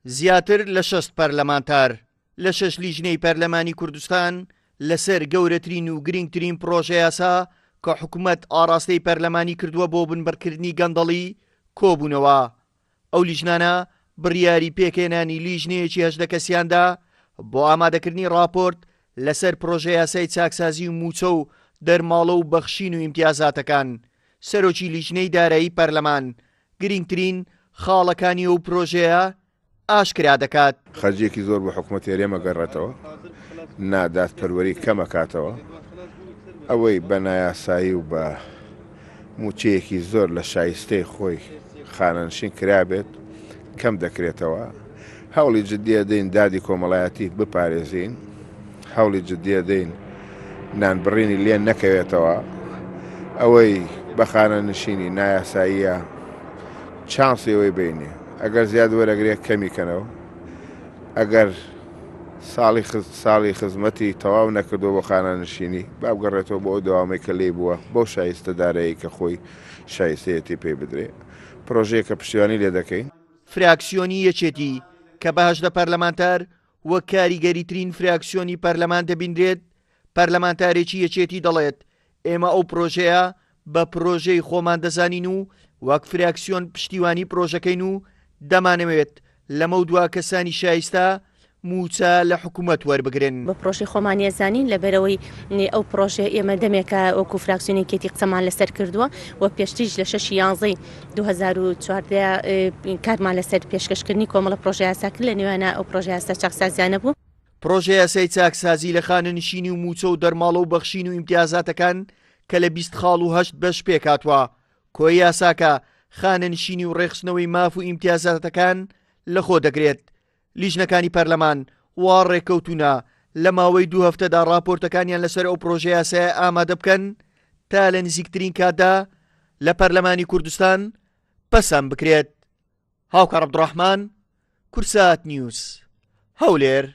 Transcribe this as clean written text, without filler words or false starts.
زیاتر لە 60 پەرلەمانتار لە شەش لیژنەی پەرلەمانی کوردستان لەسەر گەورەترین و گرنگترین پڕۆژەیاسا کە حکومەت ئاڕاستەی پەرلەمانی کردووە بۆ بنبڕکردنی گەندەڵی کۆبوونەوە. ئەو لیژنانە بڕیاری پێکهێنانی لیژنەیەکی 18 کەسیان دا بۆ ئامادەکردنی ڕاپۆرت لەسەر پڕۆژەیاسای چاکسازی و مووچە و دەرماڵە و بەخشین و ئیمتیازاتەکان. سەرۆکی لیژنەی دارایی پەرلەمان گرنگترین خاڵەکانی ئەو پرۆژەیە ئاشکرا دەکات. خەرجیەکی زۆر بۆ حکومەتی هەرێم ئەگەڕێتەوە، نادادپەروەری کەم ئەکاتەوە، ئەوەی بە نایاسایی و بە موچەیەکی زۆر لە شایستەی خۆی خانەنشین کرابێت کەم دەکرێتەوە، هەوڵی جدی ئەدەین دادی کۆمەڵایەتی بپارێزین، هەوڵی جدی ئەدەین نانبڕینی لێ نەکەوێتەوە، ئەوەی بە خانەنشینی نایاساییە چانسی ئەوەی بینێ ئەگەر زیاد وەرەگرێ کەمی کەنەوە ئەگەر ساڵی ساڵی خزمەتی تەواو نەکردووە بۆ خانەنشینی با بگەڕێتەوە بۆ ئەو دەوامەی کە لێی بووە بەو شایستە دارایی کە خۆی شایستەیەتی پێی بدرێ پرۆژەیە کە پشتیوانی لێ دەکەین. فراکسیۆنی یەکێتی کە بە 18 پەرلەمانتار وەک کاریگەریترین فراکسیۆنی پەرلەمان دەبینرێت، پەرلەمانتارێکی یەکێتی دەڵێت، ئێمە ئەو پرۆژەیە بە پرۆژەی خۆمان دەزانین و وەک فراکسیۆن پشتیوانی پرۆژەکەین و دەمانەوێت لەمەودوا کەسانی شایستە مووچە لە حکومەت وەربگرن. بە پرۆژەی خۆمان ئەزانین، لەبەرئەوەی ئەو پرۆژەیە ئێمە دەمێکە وەکو فراکسیۆنی یەکێتی قسەمان لەسەر کردووە و پێشتریش لە شەشی یانزەی 2014 کارمان لەسەر پێشکەشکردنی کۆمەڵە پرۆژەیاسا کرد، لە نێویانە ئەو پرۆژەیاسا چاکسازیانە بوو. پڕۆژەیاسای چاکسازی لە خانەنشینی و مووچە و دەرماڵە و بەخشین و ئیمتیازاتەکان کە لە 20 خاڵ و هەشت بەش پێکهاتووە، کۆی یاساکە خانەنشینی و ڕێکخستنەوەی ماف و ئیمتیازاتەکان لەخۆ دەگرێت. لیژنەکانی پەرلەمان وا ڕێککەوتوونە لە ماوەی دوو هەفتەدا ڕاپۆرتەکانیان لەسەر ئەو پڕۆژەیاسایە ئامادە بکەن تا لە نزیکترین کاتدا لە پەرلەمانی کوردستان پەسەند بکرێت. هاوکار عەبدوڕەحمان، کوردسات نیوز، هەولێر.